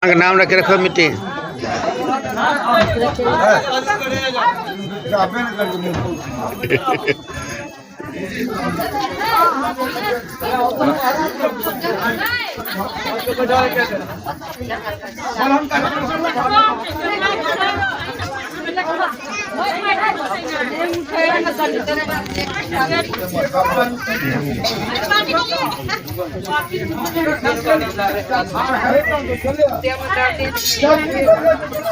के नाम रखे रखो मिट्टी।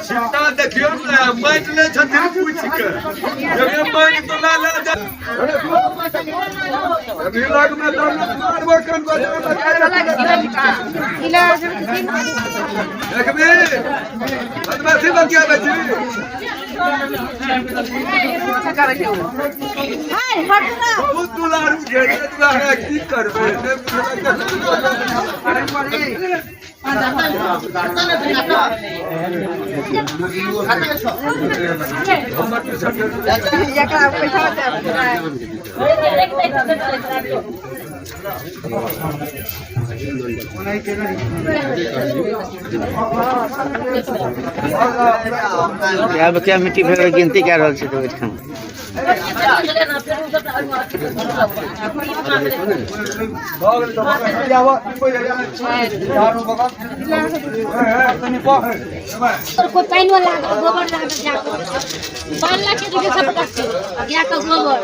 छिट्टा देखियौ ने, माटि लै छथिन पूछि के। जब पानि तो ला ला जा अभी लगमे तऽ मारबो कन देखबी, बदमाशी बतियाबै छी। बहुत दुलारू छै, दुलारू की करबै। क्या क्या मिट्टी फेर गिनती कए रहल छै तऽ ओहिठाम। कोई पानिओ लागल, गोबर लागल, जाकऽ पानि लागे छै सबटा गायके गोबर।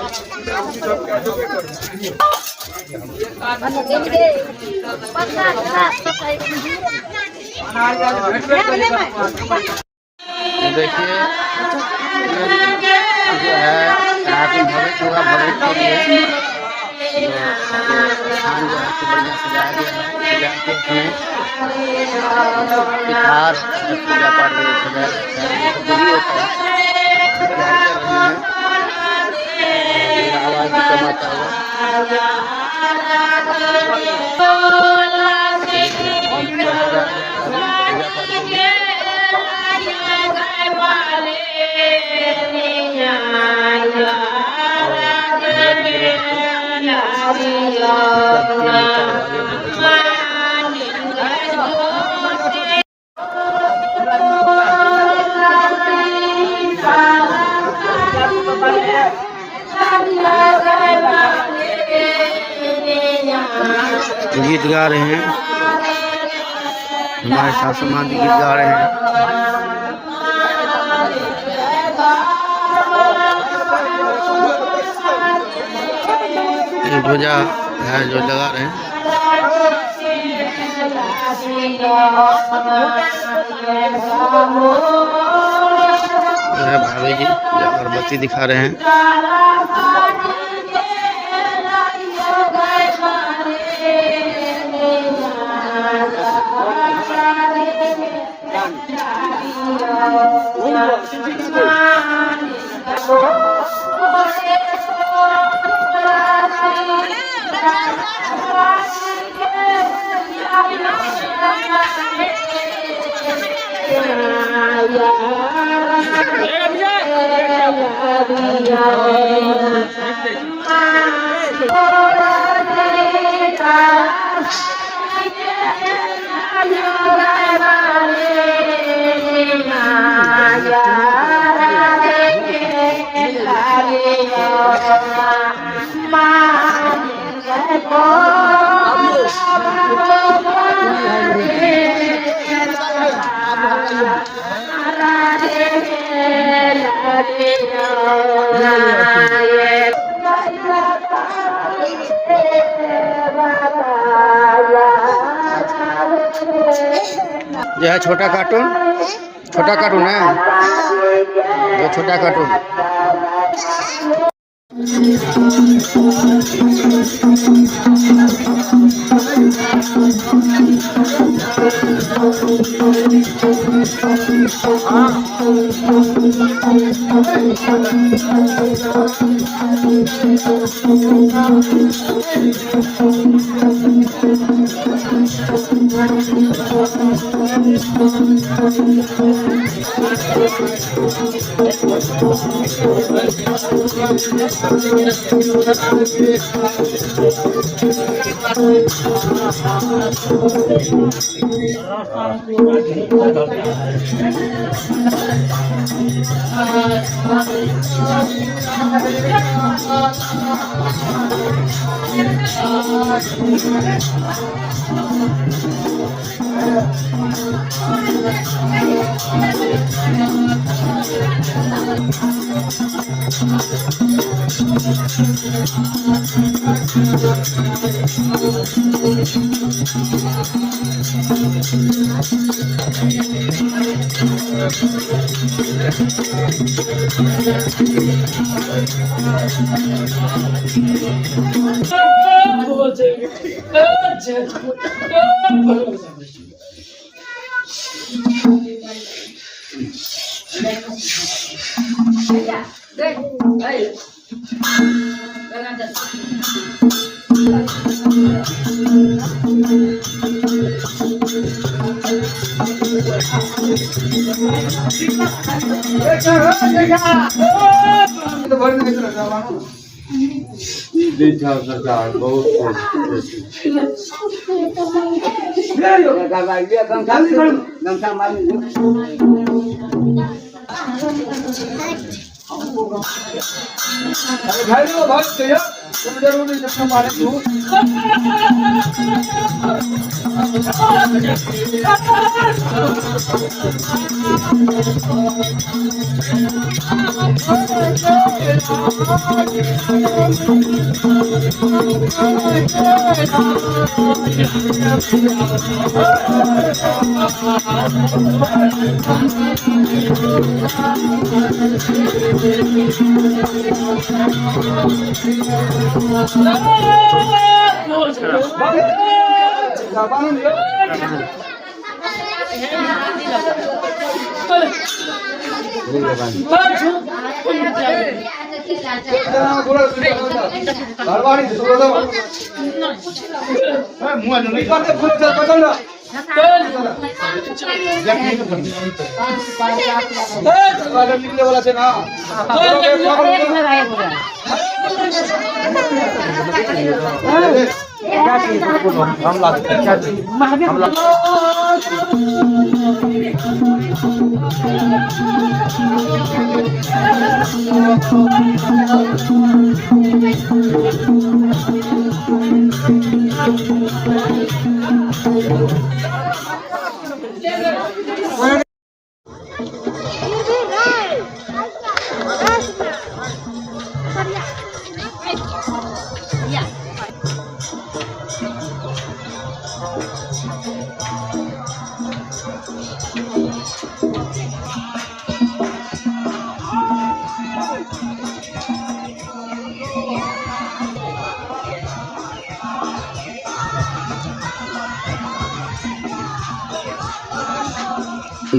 देखिए, जो है रात में भविष्य होगा, भविष्य के लिए स्थान जो है बढ़िया सजाया गया है। सजा के उसमें पिठार पूजा पाठ में सजाया जाता है, जो भी होता है तैयार कर रहे हैं। आवाज़ भी कम आता होगा। पूजा पाठ के लिए गीत गा रहे हैं। हमारे सासू माँ भी गीत गा रहे हैं। ध्वजा है जो लगा रहे हैं। है भाभी जी जो अगरबत्ती दिखा रहे हैं। जो है छोटा कार्टून, छोटा कार्टून है जो छोटा कार्टून। सरकार बहुत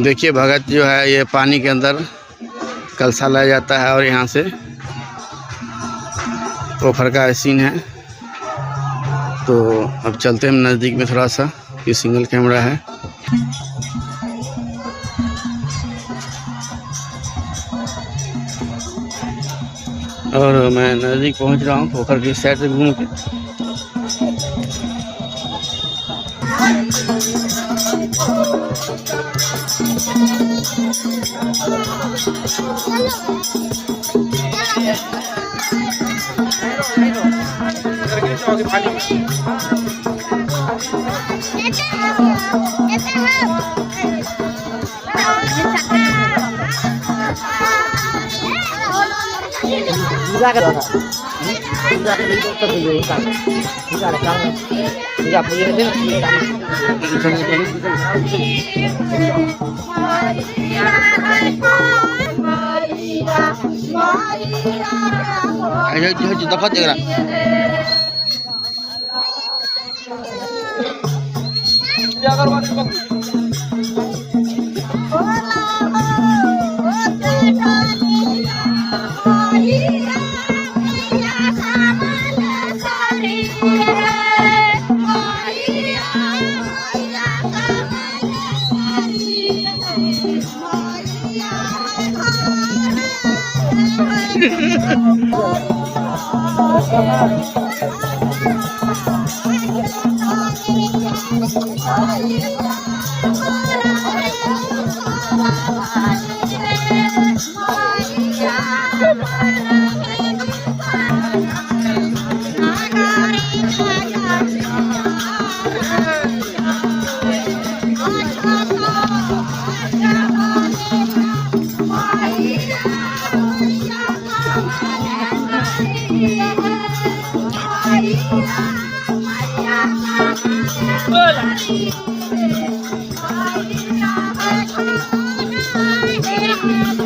देखिए भगत जो है ये पानी के अंदर कलसा लाया जाता है और यहाँ से पोखर का सीन है। तो अब चलते हैं नज़दीक में थोड़ा सा, ये सिंगल कैमरा है। और मैं नज़दीक पहुँच रहा हूँ पोखर की साइड से घूम के।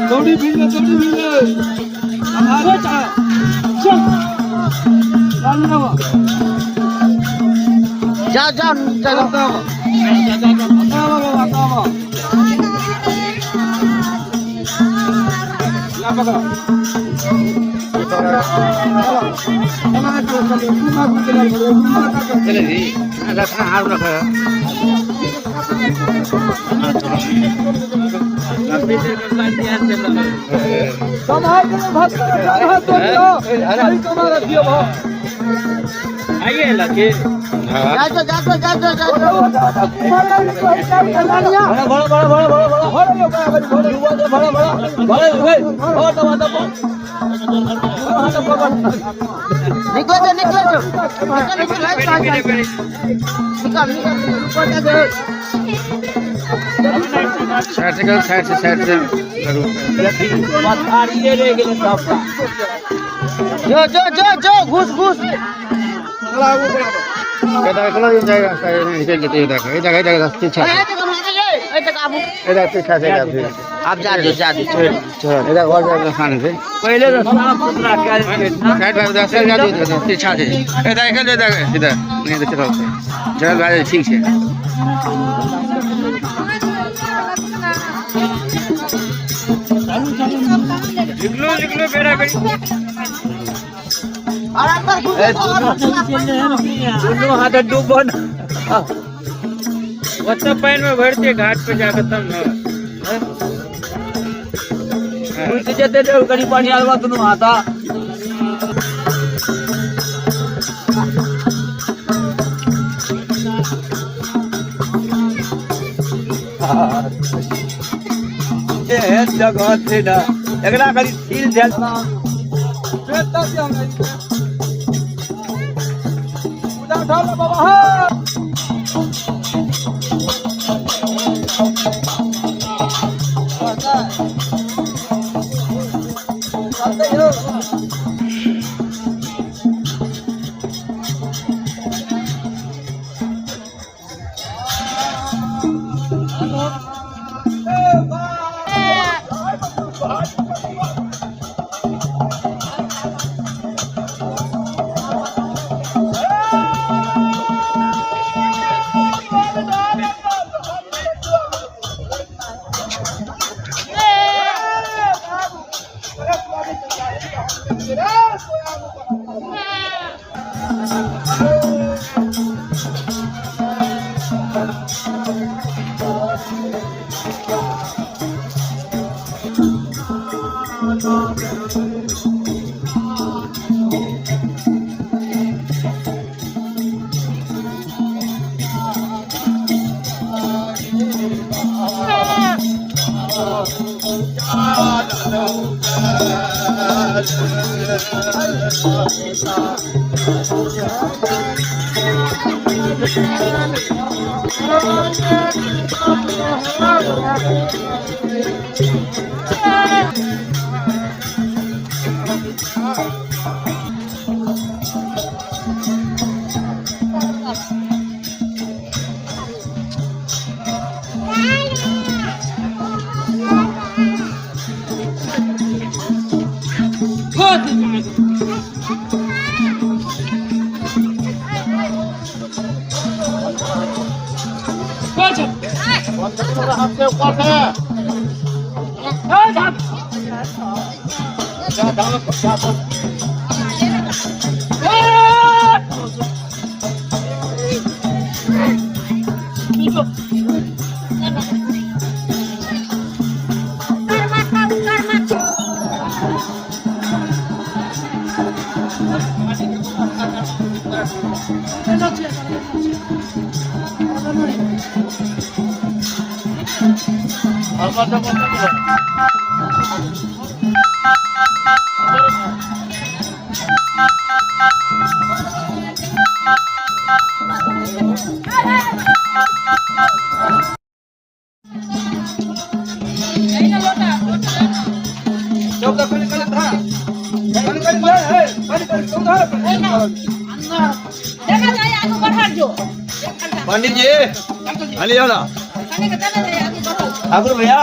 दौड़ी भीड़ दौड़ी भीड़ जाओ जाओ चलो। चले जी रखना हाथ रखा। जाओ जाओ जाओ जाओ जाओ। निकलो जो निकलो जो निकल निकल निकल निकल। साइड से करो, साइड से करो। जो जो जो जो घुस घुस। देखो ये जाएगा निकल लेते हैं। देखो ये देखो ये देखो पीछे इधर पीछे से इधर आप जा दो जा दो। चलो इधर और जाएगा खाने से पहले तो साफ सुथरा कर साइड पर उधर से जा दो पीछा से इधर इधर इधर इधर नहीं तो चलो चलो भाई ठीक है। निकलो निकलो बेड़ा बेड़ी और अंदर घुस। दोनों हाथ डूबन ओतऽ पानि में भरते घाट पे जाके तब न घुसि जेतै तऽ कनि पानि आलवा दुनू हाथा। एहन जगह छै ने एकरा कनि छील देल। पंडित जी हली जाओ ना ठाकुर भैया।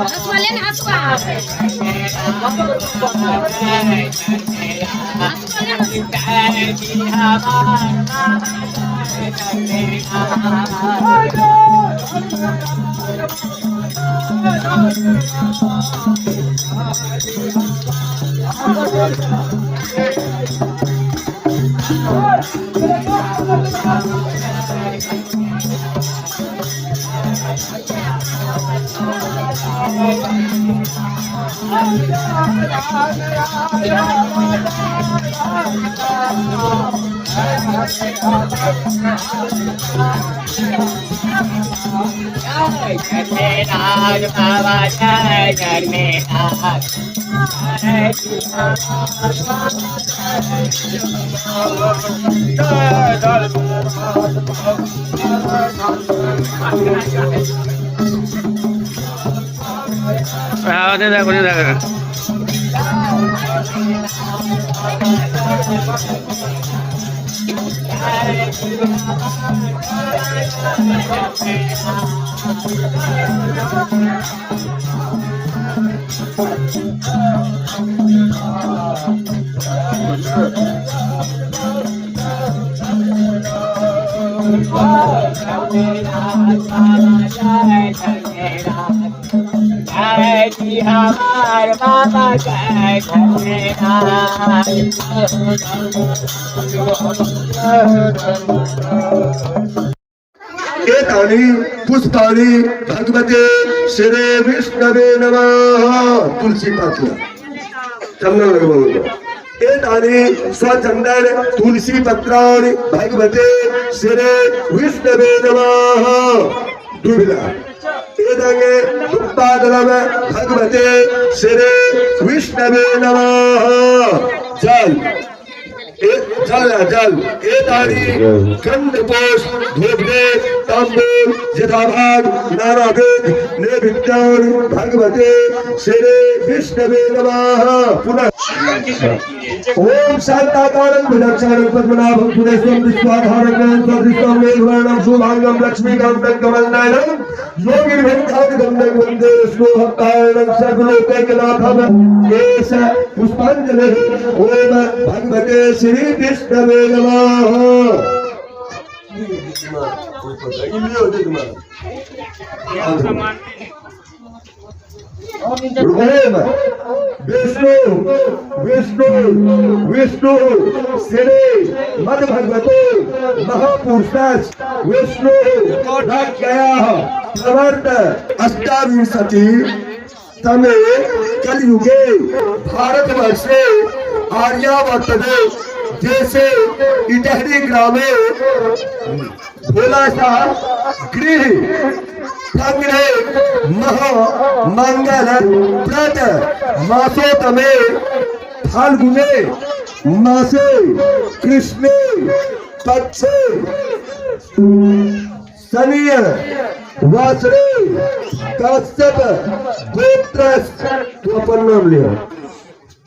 हसुआ ले ना, हसुआ हसुआ ले ना। हाँ देखो देखो। एतानि पुष्पाणि भगवते श्री विष्णवे नमः। तुलसी पत्र चंदन लगवाओ। एतानि स्वचंदन तुलसी पत्राणि भगवते श्री विष्णवे नमः। दुबिला एदंगे उत्पादनम भगवते श्री विष्णवे नमः। जल जल जल एतानि गंधपोष धूपे तांबूल यथाभाग नानाविध नैवेद्यानि भगवते श्री विष्णवे नमः। पुनः ओम शांताकारं भुजगशयनं पद्मनाभं सुरेशं विश्वाधारं सदृशं मेघवर्णं शुभांगं लक्ष्मीकान्तं कमलनयनं योगिभिर्ध्यानगम्यं वन्दे विष्णुभक्तायनं सर्वलोकैकनाथं एष पुष्पाञ्जलिः। ओम भगवते श्री विष्णवे नमः। ओम विष्णु विष्णु विष्णु श्री मद्भगवतो महापुरुषास विष्णु राज्ञया प्रवर्त अष्टाविंशति तमे कलयुगे भारतवर्षे आर्यावर्तने जैसे इटहरी ग्रामे भोला शाह गृह संग्रह महा मंगल व्रत मासोतमे फाल्गुने मासे कृष्णे पक्षे शनि वासरे कश्यप गोत्र तू अपन नाम लिया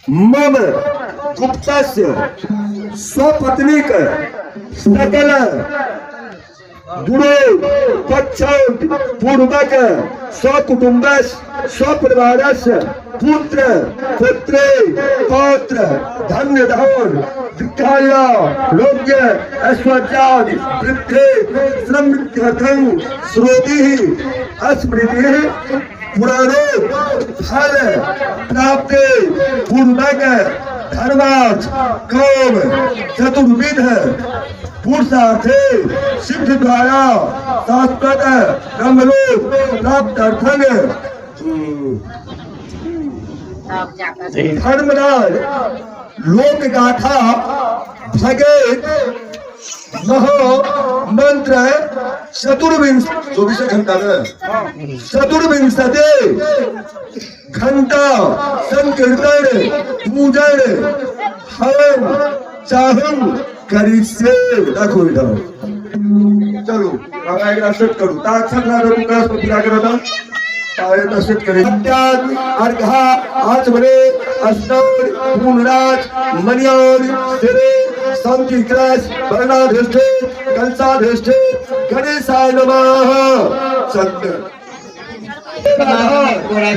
मम गुप्तस्य स्वपत्नीक सकल गुरु पक्ष पूर्वक स्वकुटुम्ब स्वपरिवारस्य पुत्र पुत्री पौत्र धन्य धन दीर्घायु रोग्य ऐश्वर्यादि वृद्धि समृद्ध्यर्थं श्रुति स्मृति पुराणो फल प्राप्ति पूर्वक धर्मार्थ काम चतुर्विध पुरुषार्थे सिद्ध द्वारा शाश्वत ब्रह्मलोक प्राप्त अर्थंग धर्मराज लोक गाथा भगेत महा मंत्र चतुर्विंश 24 घंटा चतुर्विंशति घंटा संकीर्तन पूजन हवन चाहन करिष्ये। देखो इधर चलो बाबा एकरा सेट करू ताक्षण लागत ओकरा से पूरा करत ता सेट करे। अर्घा आचमने अस्नौर पूर्णराज मनियोर सिरे शांति क्रस वर्णाधिष्ठे कलशाधिष्ठे गणेशाय नमः। सत्य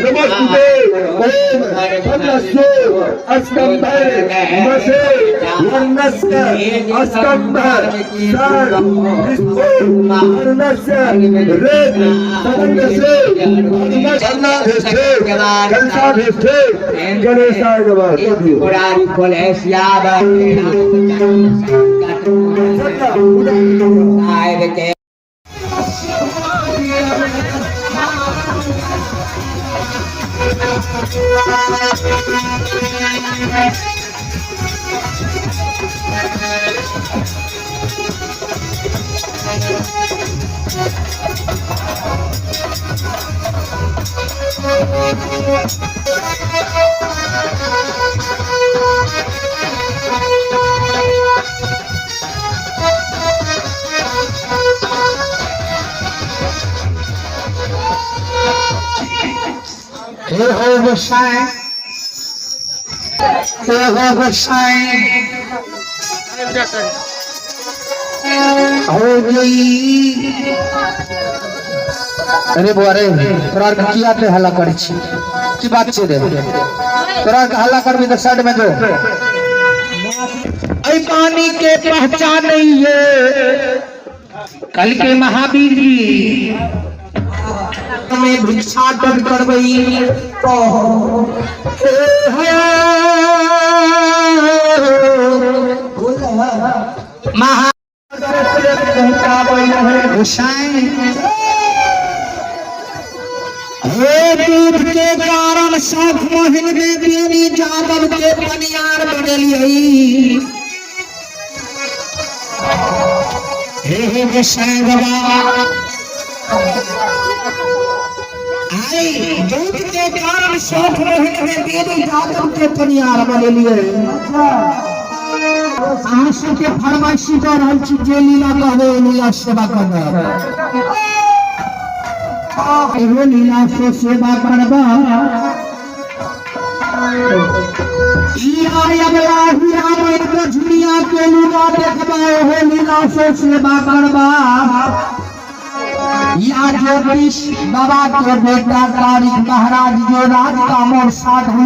नमस्ते ओम धन्यस्य अस्कंभे मसे वर्णस्य अस्कंभ सर विष्णु वर्णस्य रेत सदस्य वर्णाधिष्ठे कलशाधिष्ठे गणेशाय नमः। हे हो गोसाई, हे हो गोसाई, हो गई। अरे बुआ रे, तोरा आर के किया पे हल्ला करै छी? की बात छै रे? तोरा आर के हल्ला करबी तऽ साइड में जो। ऐ पानी के पहचान ये कल के महावीर जी में भिक्षाटन करबई तो महा गोसाई हे दूध के कारण साफ मोहिन में बेनी जादव के पनियार बनेलियै। हे हे गोसाई बाबा, आई दूध के कारण साफ मोहिन में बेनी जादव के पनियार बनेलियै। अहाँ सबके फरमाइशी कऽ रहल छी, जे लीला कहबै ओ लीला सेवा करबै, एहो लीला से सेवा करब। ई आय अगला हीरा बन के झुनिया के लीला देखबै, ओहो लीला से सेवा करब। या ज्योतिष बाबा के बेटा तारिक महाराज जो राज का मोर साधु।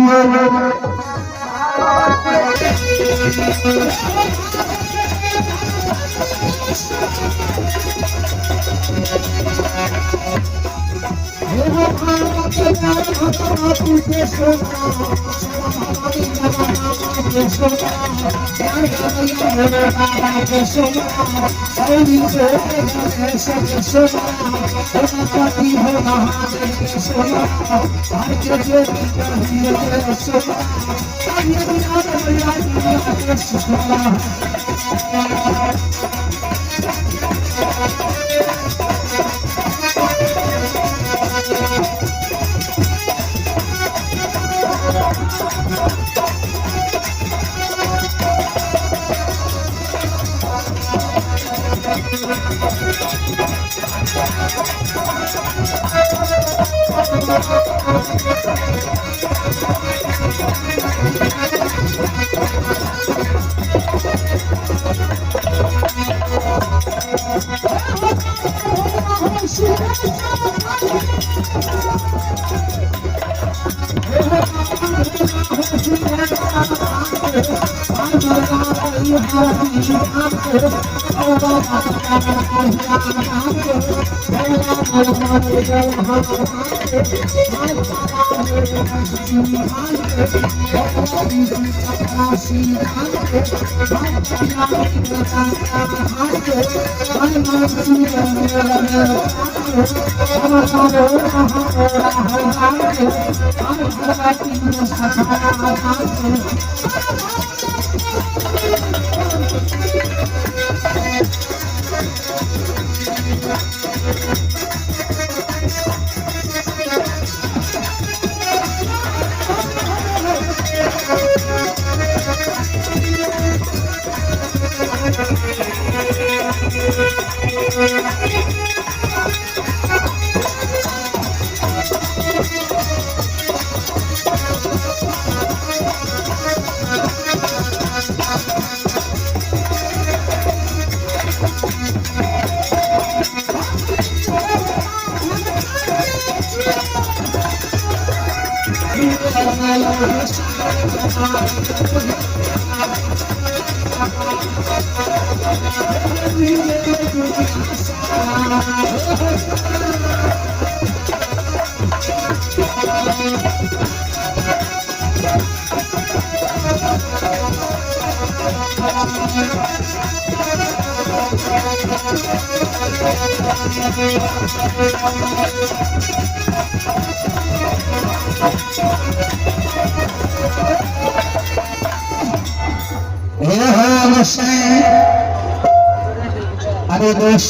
अरे दोष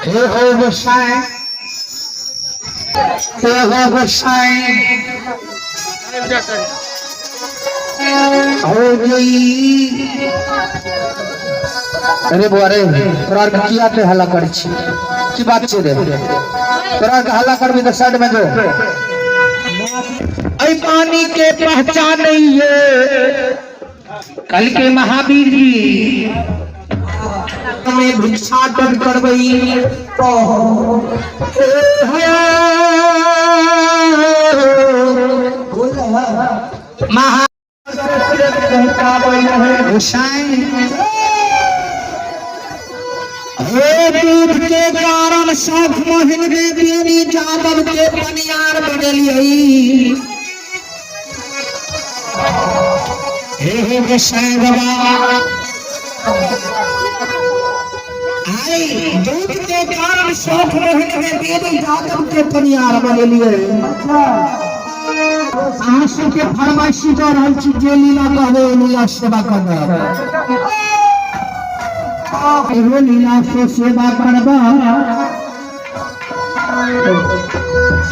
हे हो गोसाई, हे हो गोसाई, हो गई। अरे बुआ रे, तोरा आर के किया पे हल्ला करै छी? की बात छै रे? तोरा आर के हल्ला करबी तऽ साइड में जो। ऐ पानी के पहचान नहीं है। कल के महावीर जी में भिक्षाटन करबई तो महा हे दूध के कारण सब मोहिन रे बेनी जादव के पनियार बनेलियै। हे हे गोसाई बाबा, आई दूध के कारण शौक मोहिन रे बेनी जादव के पनियार बनेलियै। अहाँ सबके फरमाइशी कऽ रहल छी, जे लीला कहबै ओ लीला सेवा करब। एहो लीला से सेवा करब।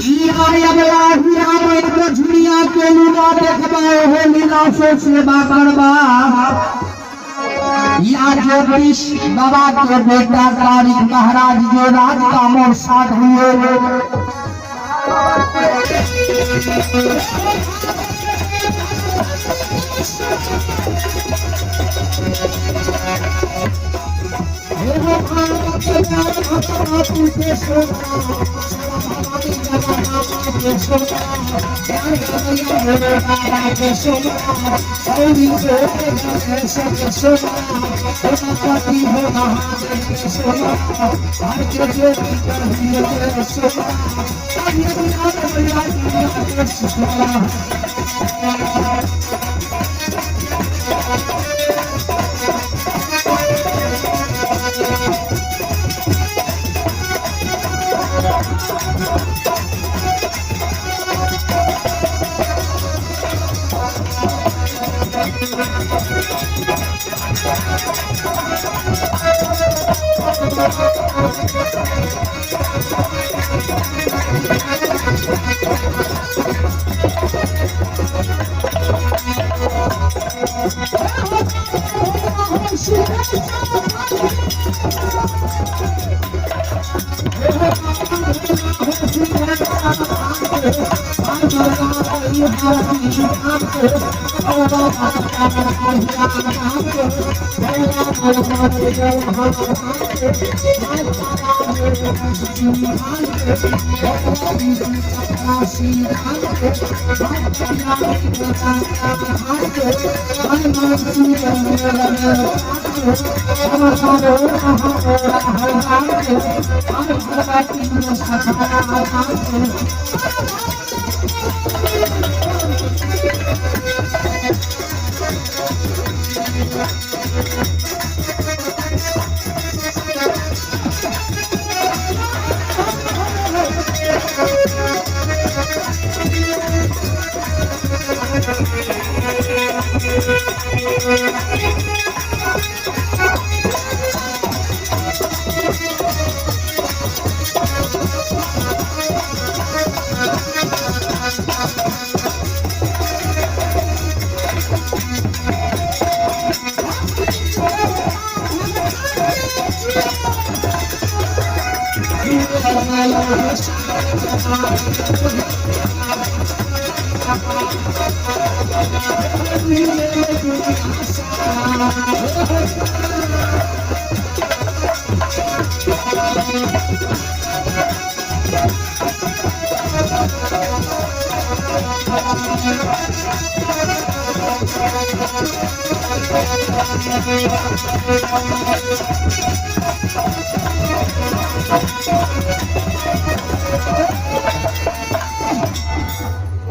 ई आयबला हीरा मैन के झुनिया के लीला देखबा, ओहो लीला से सेवा करबा। या ज्योतिष बाबा के बेटा तारिक महाराज जो राज का मोर साध हुए।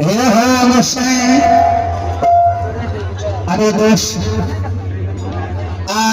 हे हो अरे दोस्त आ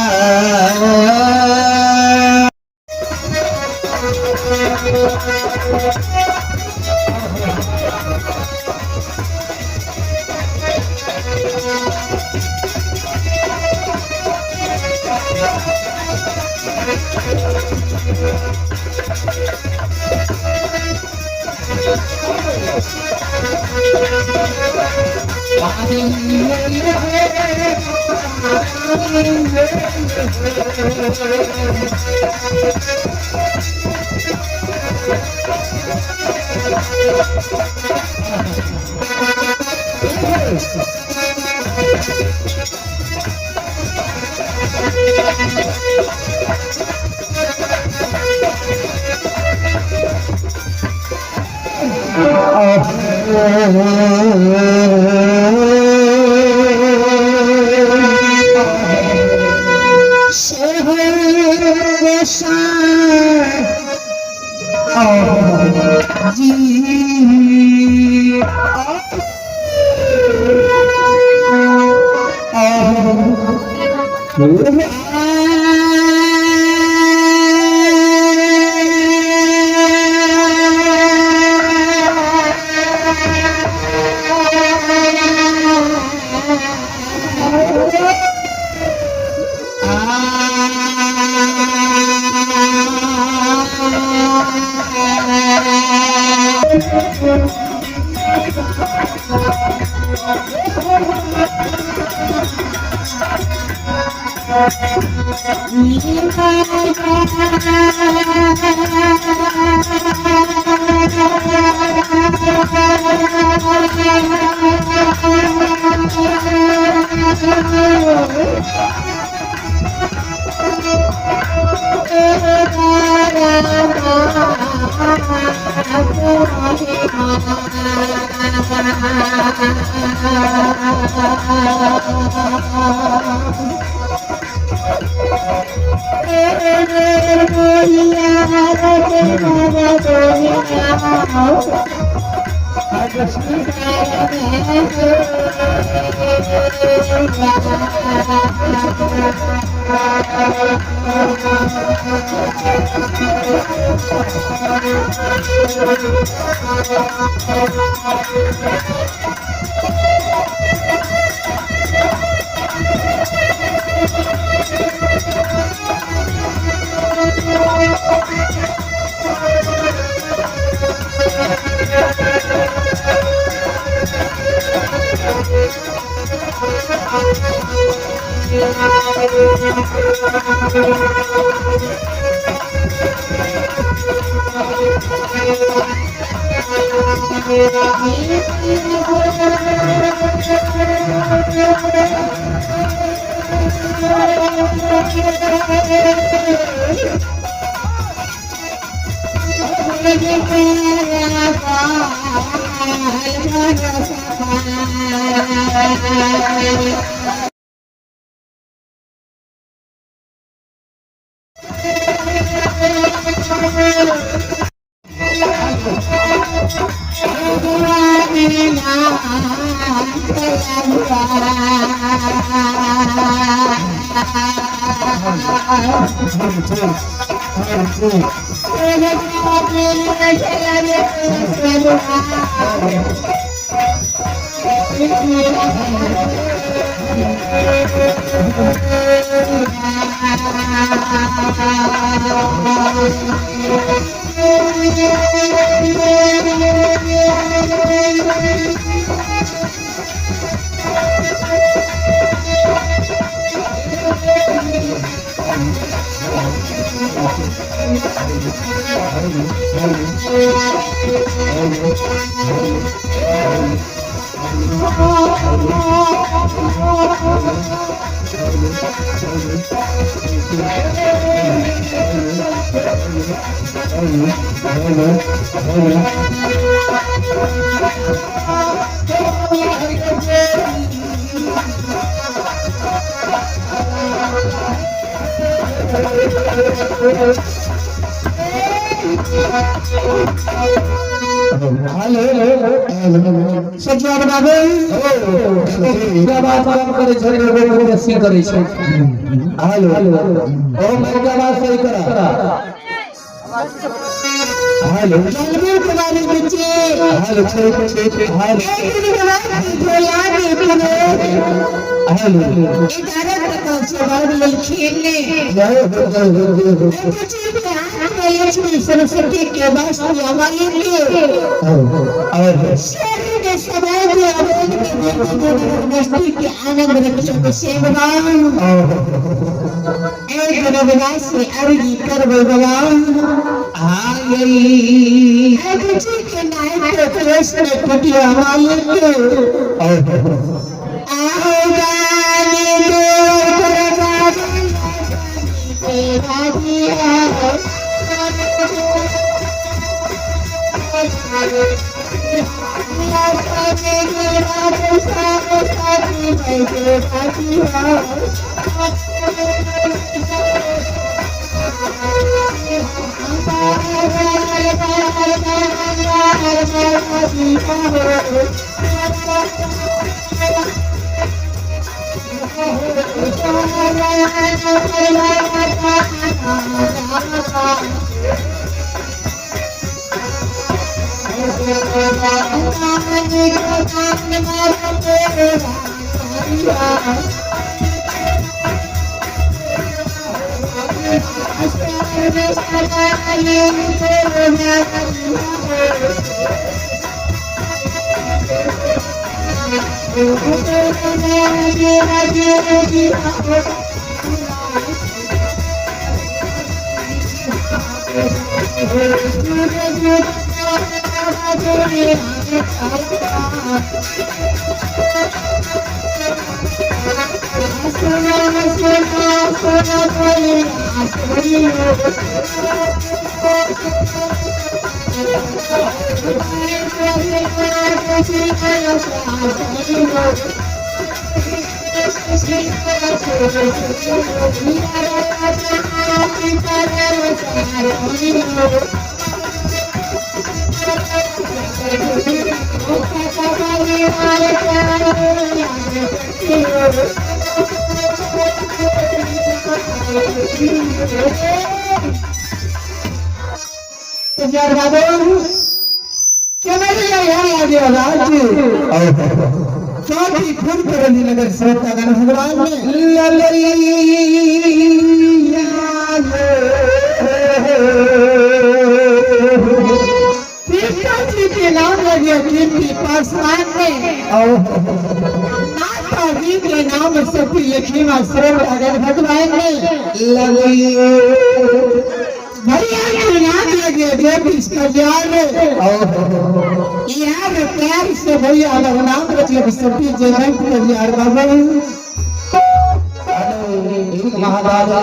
सज्जाद बाबू आवाज कम करे छै एगो बेसी करे छै। हेलो, ओ माइक आवाज सही करा। हेलो, जलबी कुमारी बच्चे। हेलो, ठीक ठीक। हेलो। हेलो। 11 प्रकार से वर्ग लेल खेलने। जय हो, जय हो, जय हो। लक्ष्मी सरस्वती के वास्ते हमारे लिए और शरीर के समय के अवोध के मस्ती के आनंद रक्षक सेवगान एक रविदास से अर्जी कर भगवान आ गई। जी के नायक कृष्ण कुटिया मालिक और आओ गाने दो सज्जाद बाबू केनरिया यहाँ आगे राज चौथी खुद करली नगर श्रोता गण भगवान में ललैया। पिताजी के नाम लगे कीर्ति पासवान में, माता जी के नाम सती लक्ष्मी श्रोता गण भगवान में, ललैया। भैया के नाम लगे ज्योतिष कल्याण। यार प्यार से भैया नाम रखले सती जयवंत कल्याण बाबू। एक महाराजा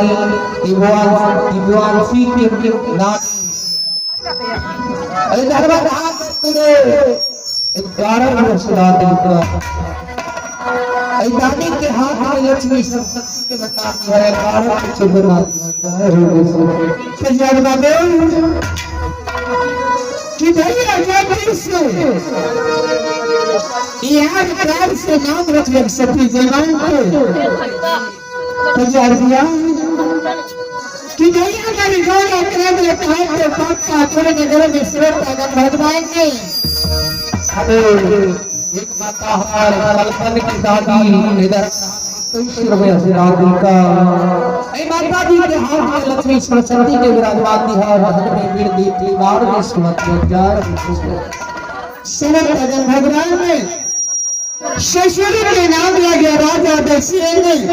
दिव्यांशी के नाम अरे धर्म 11 वर्ष दादी का दादी के हाथ में लक्ष्मी सरस्वती के बता है 12 वर्ष सज्जाद बाबू कि भैया ज्योतिष यार प्यार से नाम रखले सती जयवंत कल्याण दिया कि भैया का जोड़ा प्रेम रखा तो पक्का पूरे नगर में श्रोता भगवान ने। अरे एक माता हार कल्पन की दादी इधर 23 रुपये दादी का ऐ माता जी के हाथ में लक्ष्मी सरस्वती के विराजमान है वहन में वीर दीप्ति बार में सुमत हजार। श्रोता भगवान ने ससुर के नाम लगे राजा दशरथ,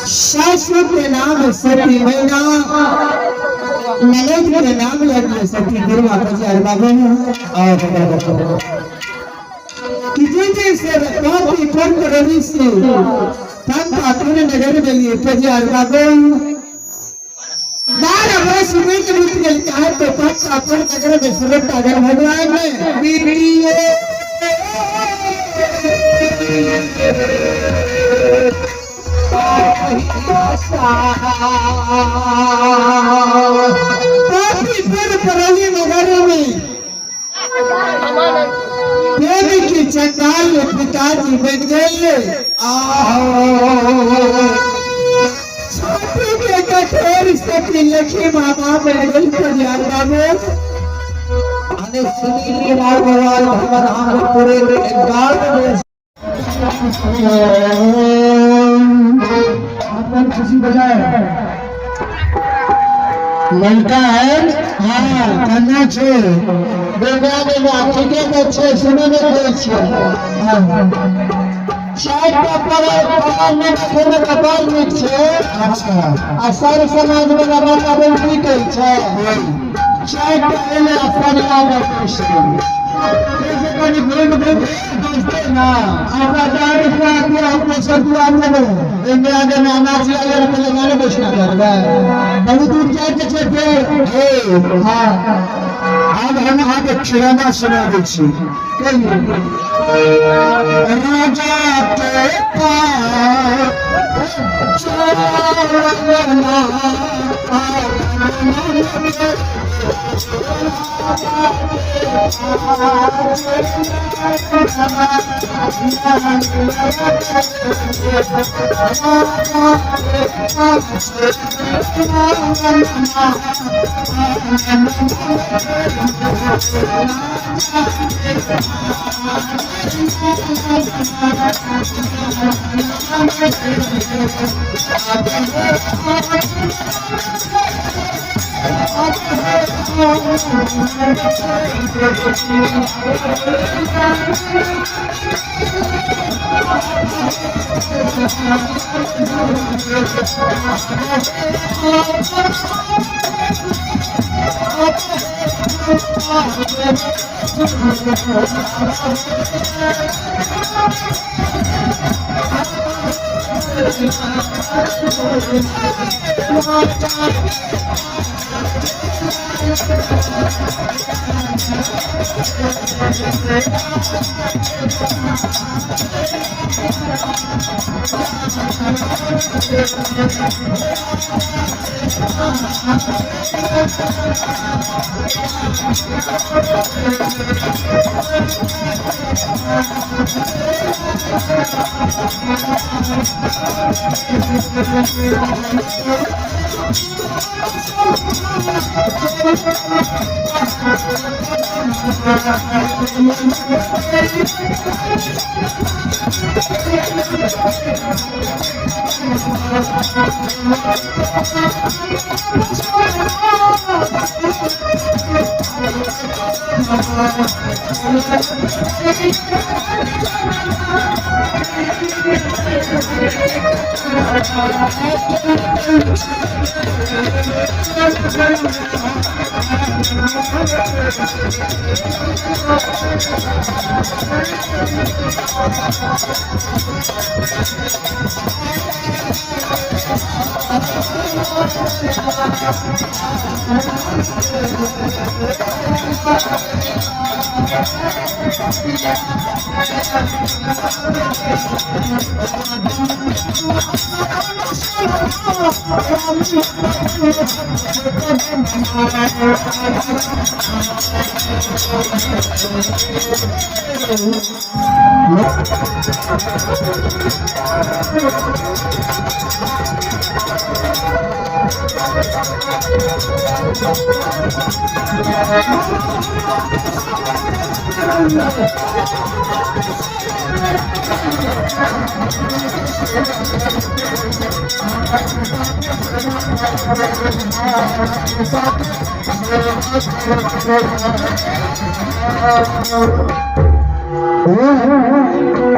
सासु के नाम सती मैना, ननद के नाम लगे सती गुरुआ कजार बाबू। और कि जे से काफी फर्क रवि से पंपापुर नगर में पजार बाबू 12 वर्ष बीत बीत गए चाहे तो पंपापुर नगर में सुरत अगर भगवान में बीतिए पापीपुर परली नगर में देवी की चंडाल पिताजी बन गए। आहो छोटू के कठोर सती लक्ष्मी मामा बन गई परियार बाबू। अने सुनील कुमार बवाल भगवान पूरे 11 अपन खुशी बजाए लड़का है। हाँ कन्या छे बेटा बेटा ठीके तऽ छै, सुनै नहि कहै छियै। हाँ चारि टा पर नहि खेबै तऽ बड़ नीक छै। अच्छा आ सर समाज वाला वातावरण की कहै छै? चारि टा एलै आ परिवार कनि घुमि घुमि बैसतै ने। हमरा डाँट खुआ दिअ, अपने सब दुआर लेबै एहिमे आगे में अनाज लगे पहिले गाने बैसना करबै। बहुत दूर जाइके छै फेर। हाँ आब हम अहाँके खिलौना सुनाबै छी। कहियौ। राजा के पास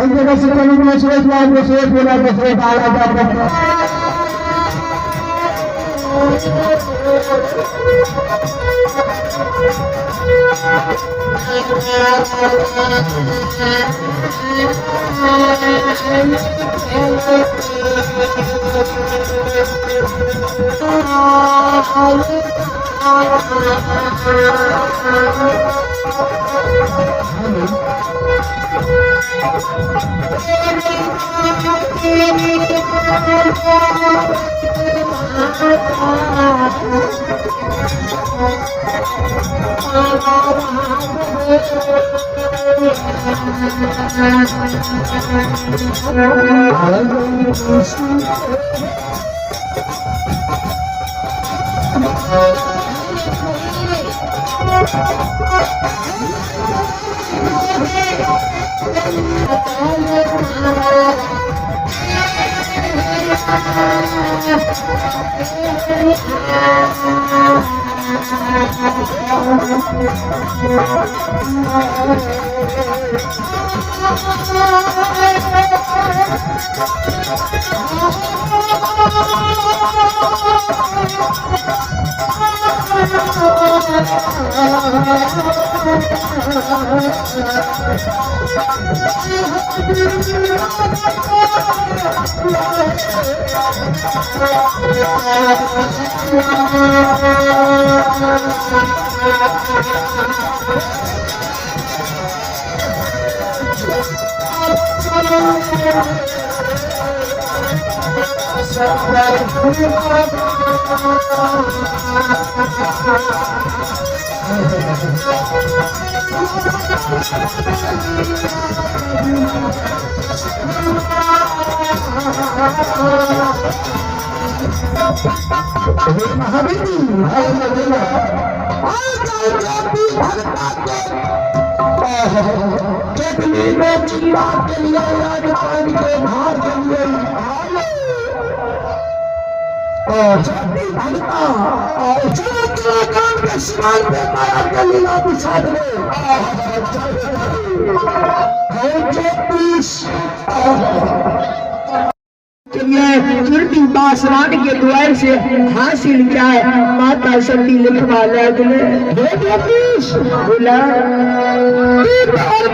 एहि जगह से चलू दूसरे द्वार दूसरे बोला दूसरे डाला जाता। पासवान के द्वार से हासिल क्या माता सती लिखवा लगले। बोला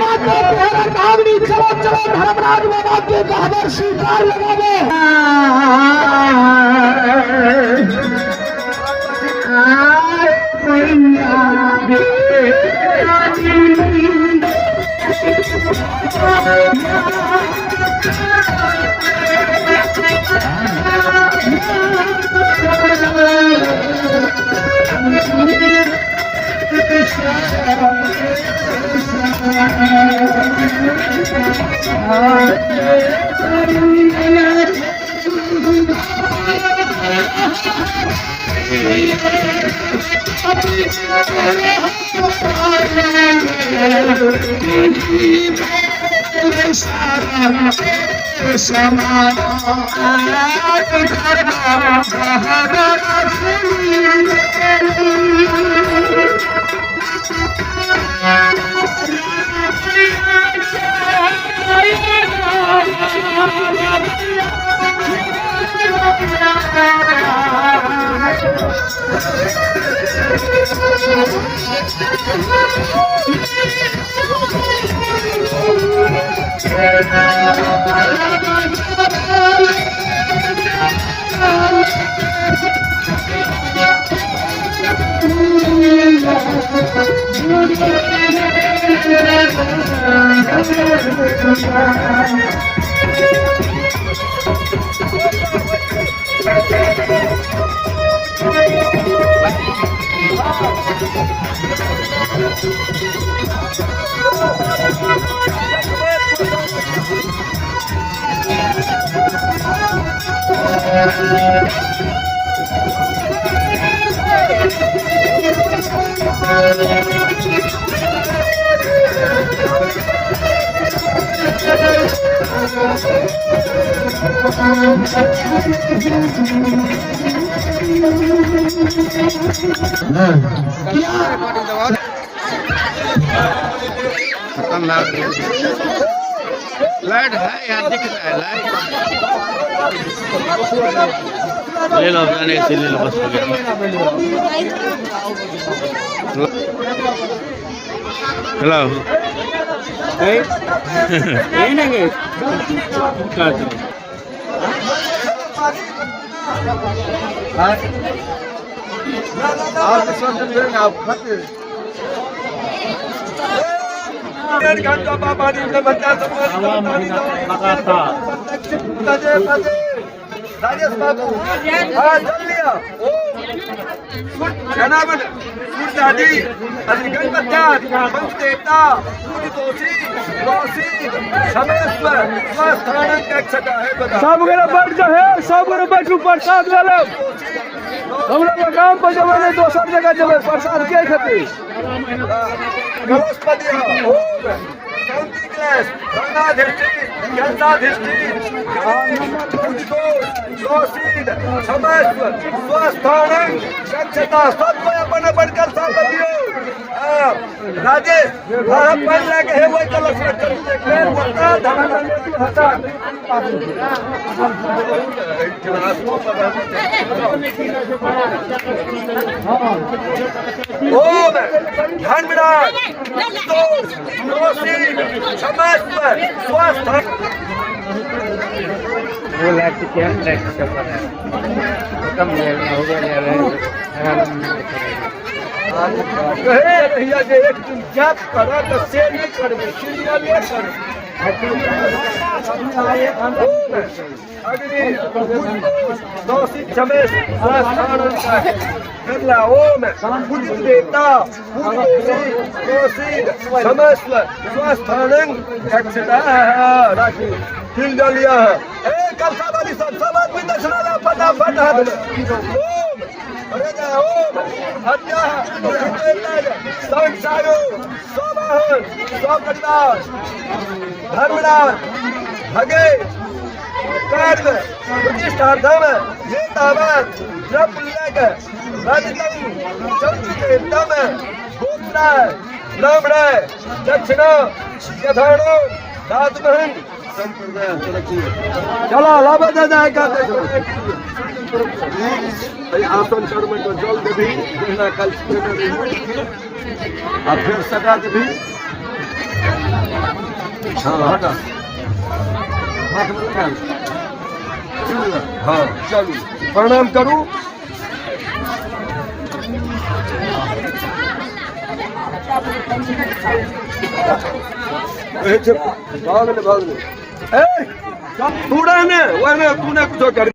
माता तेरा काम नहीं, चलो चलो धर्मराज बाबा के गहबर स्वीकार लगावे। खत्म लाइट है यहाँ दिख रहा है लाइट। ले लो, जाने से ले लो, बस हो गया। हेलो राजेश बाबू हाँ चल लिया दादी देवता सब गोरे बैठ जा हे, सब गोरे बैठू, प्रसाद ले लेब। हम लोग गाम पर जेबै नहि दोसर जगह जेबै, प्रसाद के खेतै? बृहस्पति ओम शांति क्लेश गंगाधिष्ठि कंसाधिष्ठि क्षमेश्वर स्वस्थानं स्वच्छता सब कोई अपन अपन कलशा पर दियौ। राजेश हाँ पानि लए के हे ओहि कलश रखल फेर ओतऽ धन ओम धर्मराज क्षमेश्वर स्वस्थ वो लाइट क्या लाइट चल रहा है, खत्म हो गया। कहे रहिया जे एक दिन जाप करऽ तऽ से नहि करबै, सीरियले करबै। अग्नि दौषित करला ओम पूजित देवता पूजित क्षमेश्वर स्वस्थानं रक्षता राखी तिल जल लिया है। ए कलसा वाली सब सब आदमी दक्षिणा ला फटाफट हाथ में। ओम अरे जा ओम हत्या संसारो सवाहन सपरिवार धर्मराज भगे कर्म प्रतिष्ठार्थम ये तावत द्रव्य रजतम चंद्रम गोत्राय ब्राह्मणाय दक्षिणा यथाणो दातमहन चला लाबा दे जाएगा। आसन चढ़ तो जल देवी जहिना कल आ फिर सटा देवी। हाँ हटा हाथ में उठा। हाँ चलू प्रणाम करू। भाग ले भाग ले। ए तू रहने वह तू ने कुछ कर।